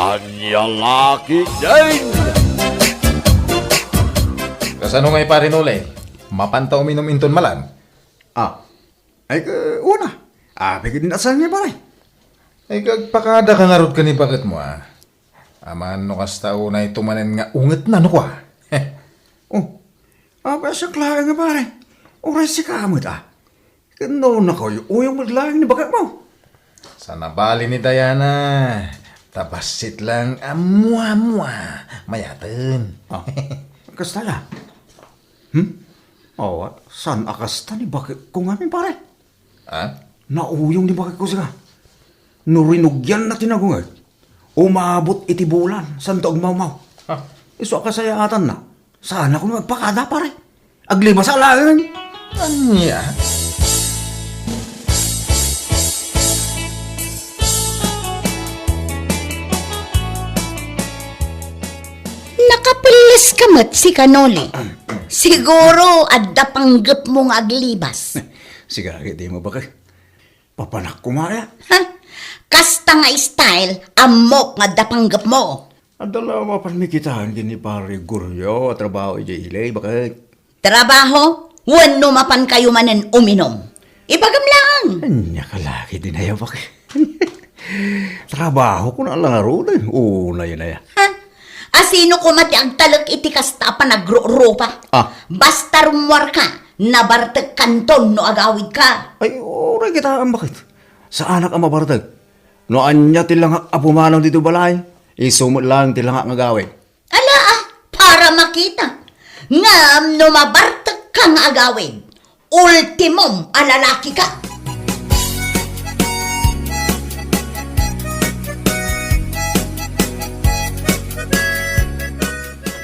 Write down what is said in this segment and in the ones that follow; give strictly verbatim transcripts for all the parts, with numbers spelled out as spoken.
Ania la ketdin? Kasano ngay, Pare Noli? Mapanta uminom inton malam? Ah, ay, ka, una. Apay ketdin a saan ngay, pare? Ay, agpakadaka ngarud ken ni baketmo, a. Amangan no kasta unay to manen nga ungetna no kua. Oh, apay a siak laeng nga, pare? Uray sika met, a. Ken no nakuy-uyong met laeng ni baketmo. Sa nabali ni Diana, ta bassit lang a mua-mua, mayaten. Ah, kasta la? Hmm? Awa, saan a kasta ni baketko ngamin, pare? Ha? Nauyong ni baketko sika. No rinugianna ti nagunget, umabot iti bulan, saanto agmawmaw. Ha? Isu a kasayaatanna, saanakon nga agpakada, pare. Aglibasa laeng. Ania? Nakapelles ka met, sika, Noli. Siguro, adda panggepmo nga aglibas. Sika, di mo ba kay papanak koma aya? Ha? Kasta nga style, ammok nga adda panggepmo. Adda la mapanmi kitaen ken ni Pare Goryo a trabaho idiay ili, baket. Trabaho? Wenno mapankayo manen uminom? Ibagam laeng. Ania ka la ketdin aya, baket? Trabaho ko na lang ngarud, eh. Unayen aya. Ha? Asino koma ti agtalek iti kasta a panagrurupa? Ah. Basta rummuarka, nabartekkanton no agawidka. Ay, uray kitaem, baket. Saanak a mabartek. No ania ti langak a pumanaw ditoy balay, isu met laeng ti langak nga agawid. Ala, a, para makita. Ngem no mabartekka nga agawid, ultimom a lalakika.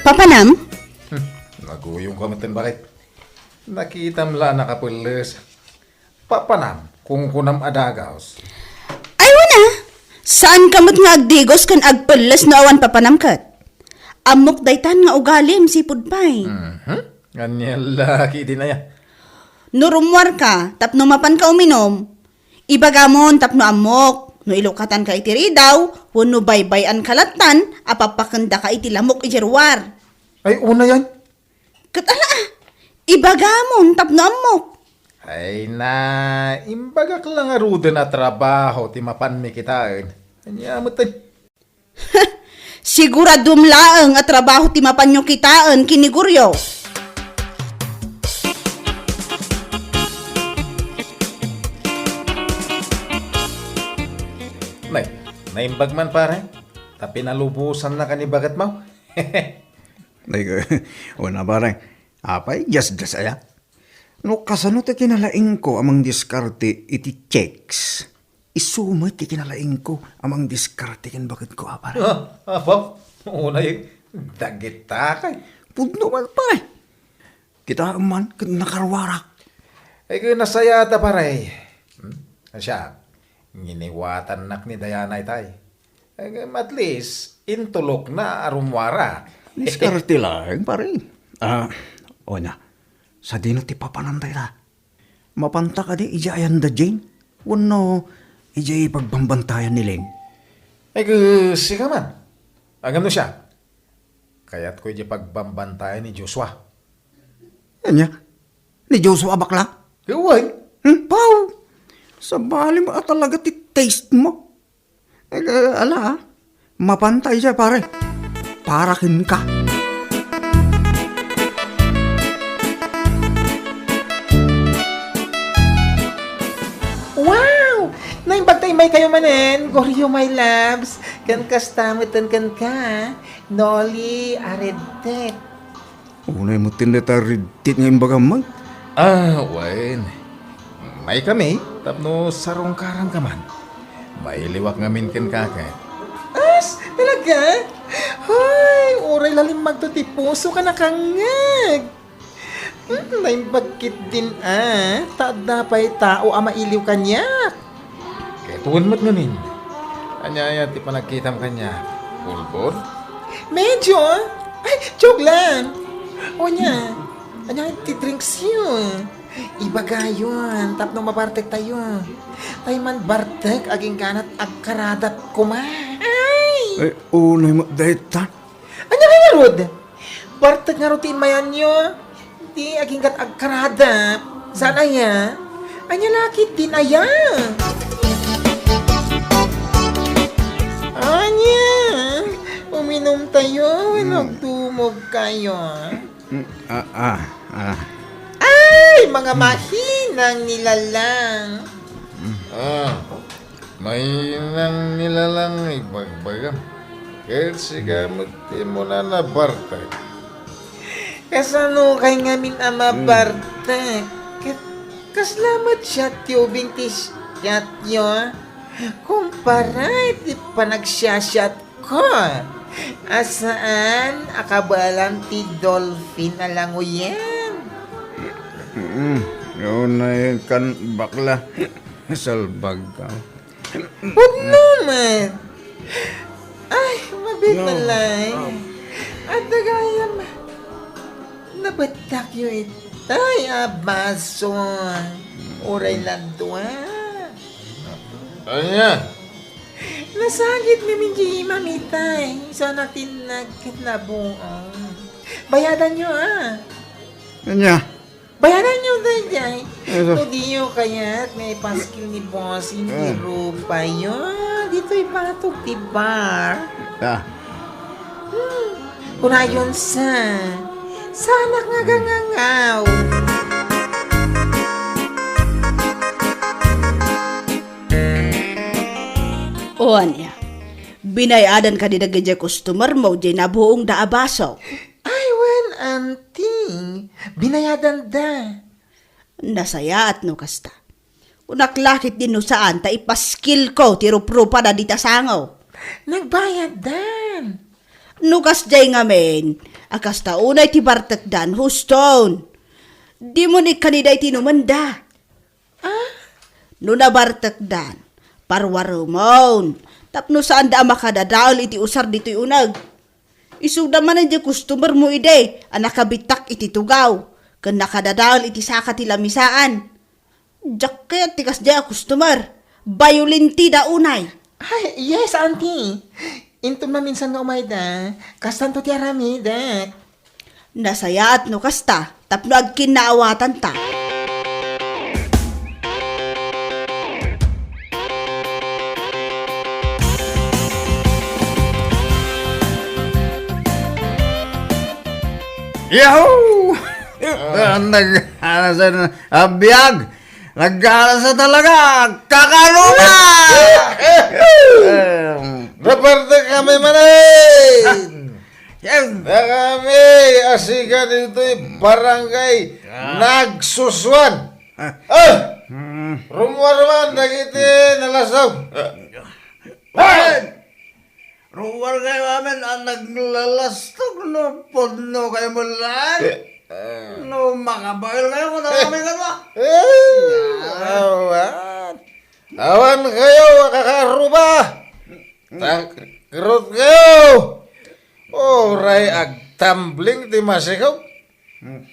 Papanam? Hmm, naguyong ka met, baket. Nakitam la a nakapelles. Papanam, kunkunam a dagus. Ay, wen a! Saanka met nga agdigos ken agpelles no awan papanam ket. Ammok daytan nga ugalim, sipud pay. Mhm. Ania la ketdin aya? No rummuarka tapno mapanka uminom, ibagamon tapno ammok. No ilukatanka iti ridaw, wenno baybay-anka lattan a pappakendaka iti lamok idiay ruar. Ay, unayen. Ket ala, a, ibagamon tapno ammok. Ay na, imbagak la ngaruden a trabaho ti mapanmi kitaen. Ania met? Siguradom laeng a trabaho ti mapanyo kitaen ken ni Goryo. Nay, naimbag man, pare. Ta pinalubosanna ka ni baketmo. Ay, wen a, pare. Apay, diasdias aya? No kasano ti kinalaingko a mangdiskarte iti chicks, isu met ti kinalaingko a mangdiskarte ken baketko, a, pare. Ah, apo, unay, dagita kay. Pudno man, pare. Kitaem man ket nakaruarak. Ay, ket nasayaat a, pare. Hmm? Siak, nginiwatannak ni Diana itay. Ngem at least, intulokna a rummuarak. Diskarte laeng, pare. Ah, o nia, sadino ti papanam dayta? Mapanta kadi idiay ayanda, Jane? Wenno idiay pagbambantayan ni Lynn? Ay, ket sika man. Ngem no siak, kayatko idiay pagbambantayan ni Joshua. Ania? Ni Joshua a bakla? Ket wen. Hmm, paw! Sabali met a talaga ti taste mo. Eh, ala, ah. Mapanta idiay, pare. Para kenka. Wow! Naimbag ta immaykayo manen, Goryo, my loves. Ken kasta metten kenka, Noli a Red Tet. Unay met ti dayta Red Tet nga imbagam, man. Ah, wen. Immaykami tapno sarungkaranka man. Mailiwak ngamin kenka ket. As, talaga? Hoy, uray la limmagto ti puso ka, nakangngeg. Hmm, naimbag ketdin a, ta adda pay tao a mailiw kaniak. Ket wen met ngamin. Ania aya ti panagkitam kaniak? Ulbod? Medyo. Ay, joke lang. O nia, ania ti drinks yo? Ibagayon tapno mabartektayo. Tay man bartek agingganat agkaradap koma. Ay! Ay, unay met dayta. Ania kaya ngarud? Bartek ngarud ti immayanyo. Di aginggat agkarada. Saan aya? Ania lakit din aya? Ania? Uminumtayo, wenno agdumogkayo? Mm, ah, ah, ah. Ay, mga mahinang nilalang. Ah, mahinang nilalang, ibagbagam. Ket sika met ti umuna a bartek. Kasano kay ngamin a mabartek? Ket kasla met siat ti ubing ti siatyo? Kumpara iti panagsiasiat ko a saan a kabaelan ti dolphin a languyen. Mm, unay kan bakla. Salbag ka. Pudno met. Ay, mabiit. No. Malay. Adda gayam. Nabettakyo itay a baso. Uray ladua. Ania? Nasagit mi min di imam itay. Isu a natinnag ket nabuang. Bayadanyo, a. Ania? Bayadanyo daydiay. Ano? No diyo kayat nga ipaskil ni bossing ti rupayo. Ditoy batog ti bar. Ah. Hmm. Kunayon sa. Saanak nga gangangaw. O ania, binay-adan kadi dagiti customer mo diay nabuongda a baso? Ay, wen, auntie. Binayadanda. Nasayaat no kasta. Kunak la ketdi no saan ta ipaskilko ti ruprupada dita sango. Nagbayaddan. No kasdiay ngamin, a kasta unay ti bartekdan, huston. Dimo ikkanida iti inumenda. Ah? No nabartekdan, parwaremon, tapno saanda a makadadael iti usar ditoy uneg. Isuda manen diay customer mo idi a nakabitak iti tugaw ken nakadadael iti saka ti lamisaan. Diak kayat ti kasdiay a customer. Bayolinti da unay. Ay, yes, auntie. Inton maminsan nga umayda, kastanto ti aramidek. Nasayaat no kasta, tapno agkinnaawatanta. Yahoo! Ah. Nag-, ano sa, a biag? Nagkaalasa talaga, kakaruba! Eh, naparte kami manen! Yan. Kami, asika ditoy barangay Ah. Nagsusuan. Ah. Ah! Mm. Rumwarman dagiti nalasaw. Ah. Ay! Ruar kayo amin ang naglalastog, no? Pudno kayo mo lang. Eh, eh. No, makabail kayo kung Eh. Kami ka ba? Eh, awan. Awan kayo, makakaruba. Takrot kayo. Oray agtambling ti masikaw.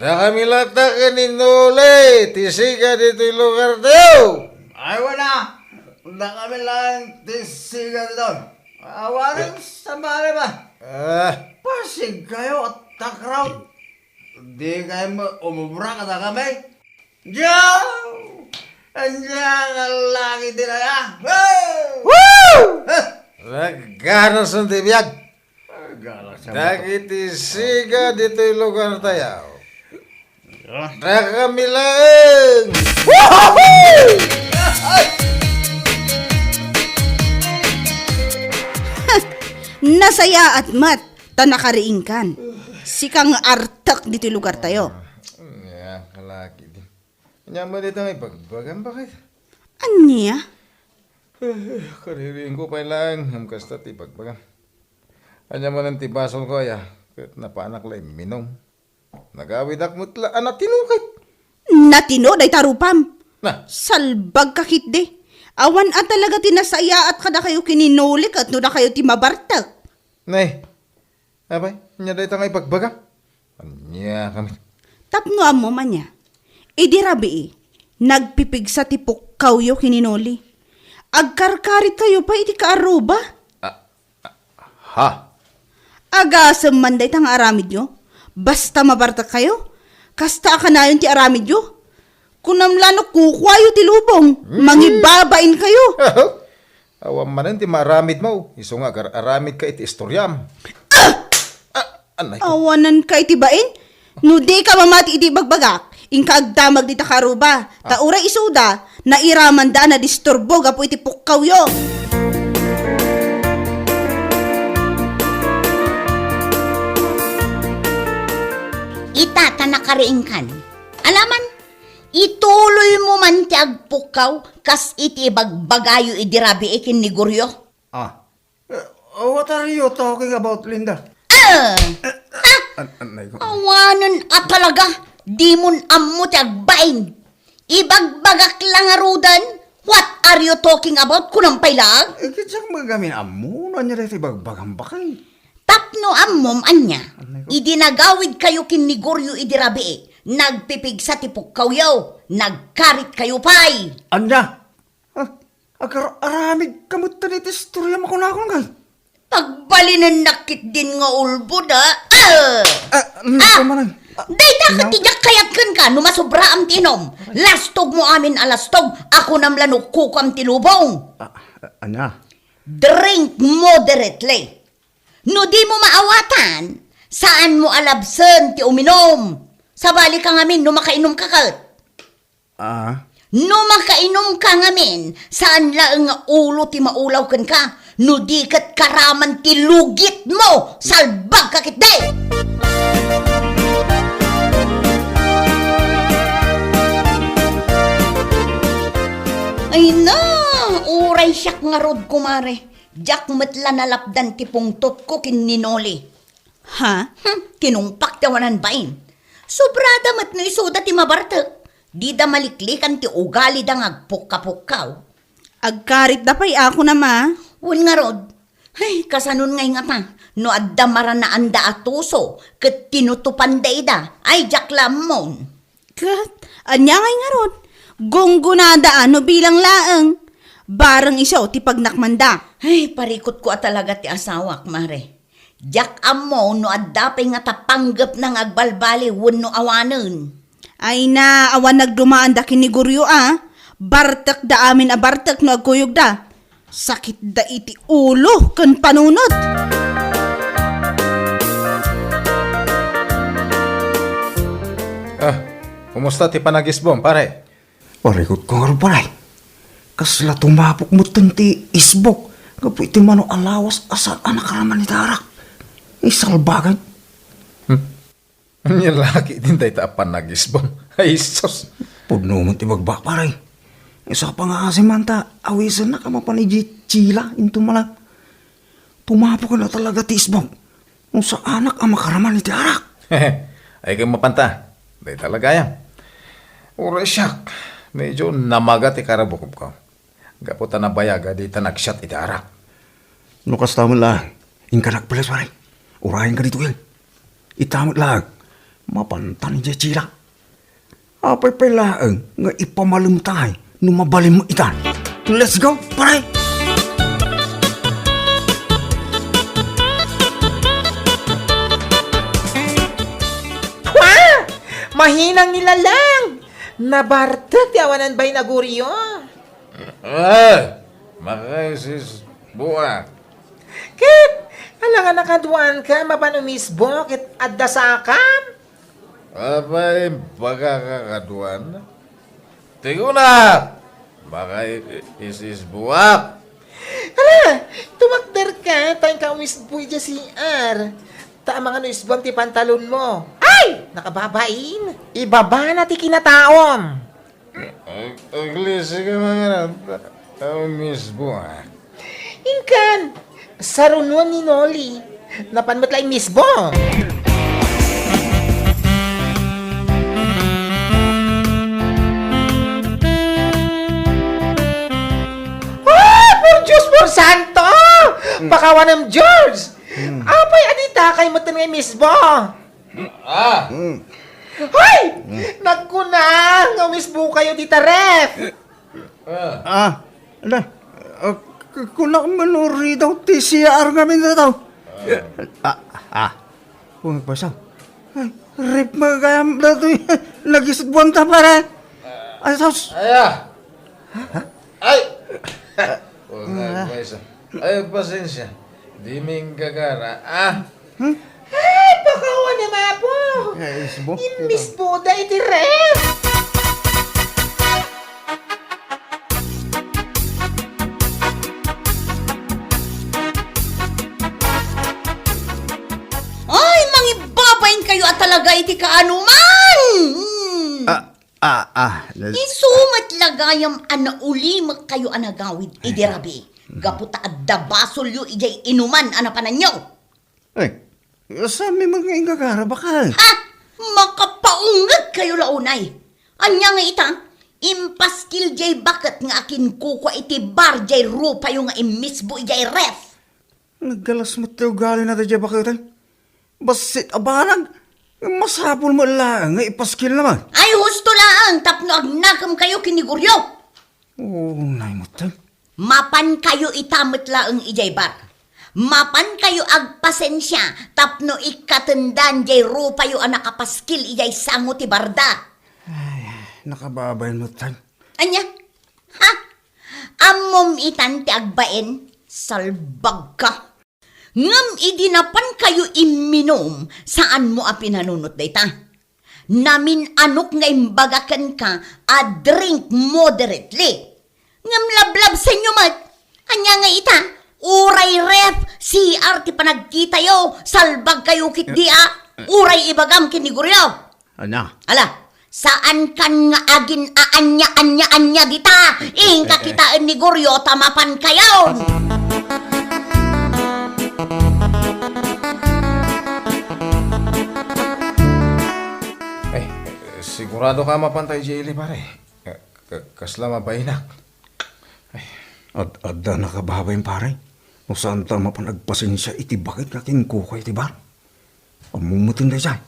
Dakami latta ken inuli ti siga ditoy lugar tayo. Ay, wala. Dakami lang ti siga dito. Awanan sa mali ba? Ah. Pasig kayo at takraw. Di kayo ma-, umubra ka na kami. Diyaw! Anya nga lagi din aya. Woo! Woo! Nagkano sa ti biag? Dagiti siga ditoy lugar tayo. Dakami laeng. Nasayaat met ta nakariingkan. Sika nga artek ditoy lugar tayo. Ya, kalaki di. Anya mo dito nga ibagbagam, bakit? Anya? Eh, kaririing ko pay laeng, ngem kasta ti ibagbagam. Anya manen ti basol ko, aya, ket napanak la imminum. Nagawidak met la a natino ket. Natino dayta rupam. Na. Salbag ka ketdi. Awan a talaga ti nasayaat kadakayo ken inuli ket no dakayo ti mabartek. Nay, apay, anya dayta nga ibagbagam? Ania kami. Tapno ammom ania, idi rabii, nagpipigsa ti pukkawyo ken inuli. Agkarkaritkayo pay iti kaarruba. Ah, ah, Ha? Agasem man dayta nga aramidyo? Basta mabartekkayo? Kasta a kanayon ti aramidyo? Kunam la no kukuayo ti lubong, Mm. mangibabainkayo. Awan manen ti maaramidmo, isu nga agar-aramidka iti istoriam. Ah! Ah, anay ko. Awananka iti bain? No dika mamati iti ibagbagak, inka agdamag dita karuba. Ta Ah. uray isuda, nairamanda a nadisturbo gapu iti pukkawyo. Ita ta nakariingkan. Alaman, ituloymo man ti agpukkaw kas iti ibagbagayo idi rabii ken ni Goryo. Ah. Eh, what are you talking about, Linda? Ah! Ah! An-, anay ko. Awanen a talaga, dimon ammo ti agbain. Ibagbagak la ngaruden, what are you talking about? Kunam pay laeng? Eh, ket siak met ngamin ammo, no ania dayta ibagbagam, baket? Tapno ammom ania, Anay ko. idi nagawidkayo ken ni Goryo idi rabii, nagpipigsa ti pukkawyo, nagkaritkayo pay. Ania? Ah, agar-aramidka met iti istoriam a kunakon, kay? Pagbalinennak ketdin nga ulbod, a. Ah! Ah, ano Ah! ka man, ah? Dayta ket No. ti diak kayat kenka no masobraam ti inom. Lastogmo amin a lastog, a kunam la no kukuam ti lubong. Ah, ah, ania? Drink moderately. No dimo maawatan, saanmo a labsen ti uminom. Sabali ka ngamin no makainom ka ket. Ah. No makainom ka ngamin, saan laeng nga ulo ti maulaw kenka, no di ket karaman ti lugitmo, salbag ka ketdi! Ay na, uray siak ngarud, kumare. Diak met la nalapdan ti pungtotko ken ni Noli. Ha? Hmm, tinungpak ti awanan bain. Sobrada met no isuda ti mabartek. Dida maliklikan ti ugalida nga agpukka-pukkaw. Agkaritda pay a kunam a. Wen ngarud. Ay, kasanon ngay ngata, no adda maranaanda a tuso, ket tinutupanda ida, ay diak la ammon. Ket, ania ngay ngarud? Gunggonada a no bilang laeng. Bareng isu ti pagnakmanda. Ay, parikutko a talaga ti asawak, mare. Diak ammo no adda pay ngata panggepna nga agbalbaliw wenno awanen. Ay na, awan nagdumaanda ken ni Goryo a. Bartekda amin a bartek no agkuyogda. Sakitda iti ulo ken panunot. Ah, kumusta ti panagisbom, pare? Parikutko ngarud, pare. Kasla tumapok metten ti isbok gapu iti mano a lawas a saan a nakaraman iti arak. Isalbagan. Hmm. Ania la ketdin dayta a panagisbom? Ay, sus! Pudno met ti bagbak, pare. Sa pangaasim man ta, awisennak a mapan idiay Chila, inton mala. Tumapok a talaga ti isbok. No saanak a makaraman iti arak. Ay, ken mapanta. Dayta la gayam. Uray siak, medyo namaga ti karabukobko. Gapu ta nabayag a dita nagsiat iti arak. No kasta met laeng, inka nagpeles, pare. Urayenka ditoyen. Ita met laeng, mapantan idiay Chila. Apay pay laeng nga ipamalemtay no mabalinmo ita? Let's go, pare! Wa! Mahinang ni Lalang! Nabartek ti awanan bain a Goryo. Eh, makaisisbuak. Ket, alangan a kaduaanka, mapan umisbok ket adda sakam? Apay, baka kakaduan? Ti kuna, makaisisbuak. Hala, tumakderka, ta inka umisbo idiay C R. Ta amangan no isbuam ti pantalonmo. Ay! Nakababain. Ibabana ti kinataom. Ag-, aglisi ka mangarap. Tao mismo, ah. Inkan, sarunon ni Noli. Napan met laeng mismo. Ah, por Diyos, por Santo! Hmm. Pakawanem, George! Hmm. Apay, adita kay metten nga mismo? Ah. Hmm. Hoy! Hmm. Nagkuna nga umisbo kayo dita ref. Ah. Ah, ala, ah, k-, kuna man uri daw ti C R ngamin na daw. Ah, ah. Kung nagpasa. Ay, ref met gayam daytoy. Nagisbuanta, pare. Ay, sus. Aya. Ay! Kung nagpasa. Ay, pasensya. Di mi gagara. Ah. Hmm? Ay, pakawan ni Mapo. Ay, isbo. Imbis po da iti ref. Ay, mangibabain kayo a talaga iti kaanuman! Mm. Ah, ah, ah, na- Isu met la gayam a naulimek kayo a nagawid idi rabii, gapu ta adda basolyo idiay inuman a napananyo. Ay, saan mi nga ingagara, bakal? Ha? Makapaunget kayo la unay. Ania nga ita, impaskil jay baket nga akinkukua iti bar jay rupayo nga immisbo idiay ref. Naggalas met ti ugalina daydiay baket, ay. Bassit a banag. Masapul met laeng nga ipaskilna man. Ay, husto laeng tapno agnakem kayo ken ni Goryo. Oo, nay met, ay. Mapan kayo ita met laeng idiay bar. Mapan kayo agpasensia tapno ikkatendan jay rupayo a nakapaskil idiay sango ti barda. Ay, nakababain met, ay. Ania? Ha? Ammom itan ti agbain? Salbagka. Ngem idi napan kayo imminum, saanmo a pinanunot dayta. Namin-anok nga imbaga kenka a drink moderately. Ngem lablabsenyo met. Ania nga ita? Uray ref, C R ti panagkitayo, salbag kayo ketdi a. Uray ibagam ken ni Goryo. Ania? Ala, saankan nga agin-aania-ania-ania dita. Inka kitaen ni Goryo ta mapan kayo. Eh, sigurado ka mapan tayo, Jelly, pare? Ka-, ka-, kasla mabainak. Ay. Ad-, adda nakababain, pare. No saanta mapan agpasensia iti baket nga kinkukua iti bar. Ammom met daydiay.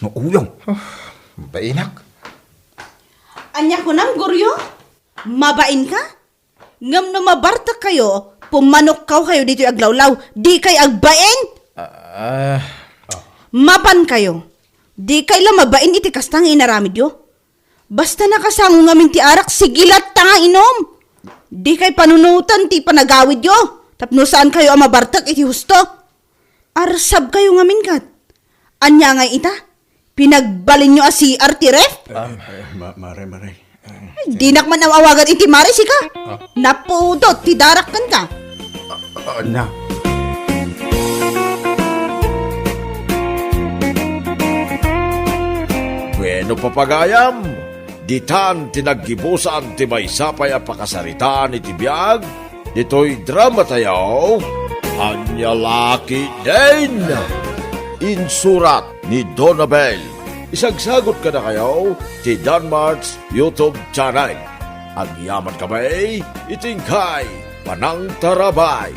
No uyaw. Oh, bainak. Ania kunam, Goryo? Mabain ka? Ngem no mabartek kayo, pumanukkaw kayo ditoy aglawlaw. Di kay agbain? Ah, ah. Mapan kayo. Di kay la mabain iti kasta nga inaramidyo. Basta nakasango ngamin ti arak, sige latta nga inum. Di kay panunoten ti panagawidyo, tapno saan kayo a mabartek iti husto. Arsab kayo ngamin ket. Ania nga ita? Pinagbalinyo a C R ti ref? Ah, eh, ma-, mare, mare. Eh, dinak man aw-awagan iti mare, sika. Ah. Napudot ti darak kenka. Ah, na. Bueno, papagayam, ditan ti naggibusan ti maysa pay a pakasaritaan iti biag ditoy drama tayo, Ania La Ketdin. Insurat ni Donabel. Isagsagot kadakayo ti Danmart's YouTube channel. Agyaman kami iti inkay panangtarabay.